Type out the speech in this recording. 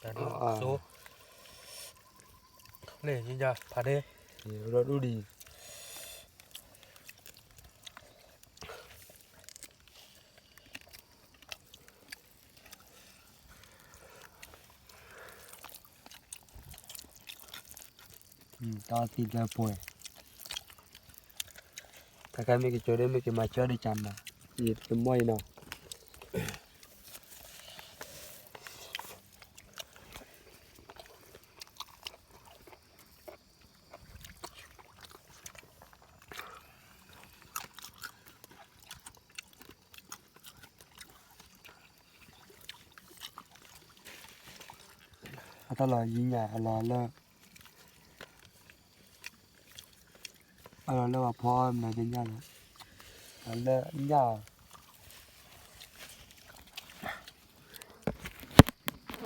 စိ, လၢညါဖးဒ့, ဒီဒူၣ်ဒံး တၢ်သံတၢ်ပှဲၤ, တၢ်ခါမ့ၢ်ကကၠိဒ်မ့ၢ်ကမၤဆၢဒ်ကၢ်နၤ, ယကမီၢ်အံၤနီၤ. အတၢ်လီၤယံၤညၣ်အလီၤလၢ, အလီၤလၢပှၤဖီမနုၤကညၣ်လီၤ, အလၢညၣ်အီၤ,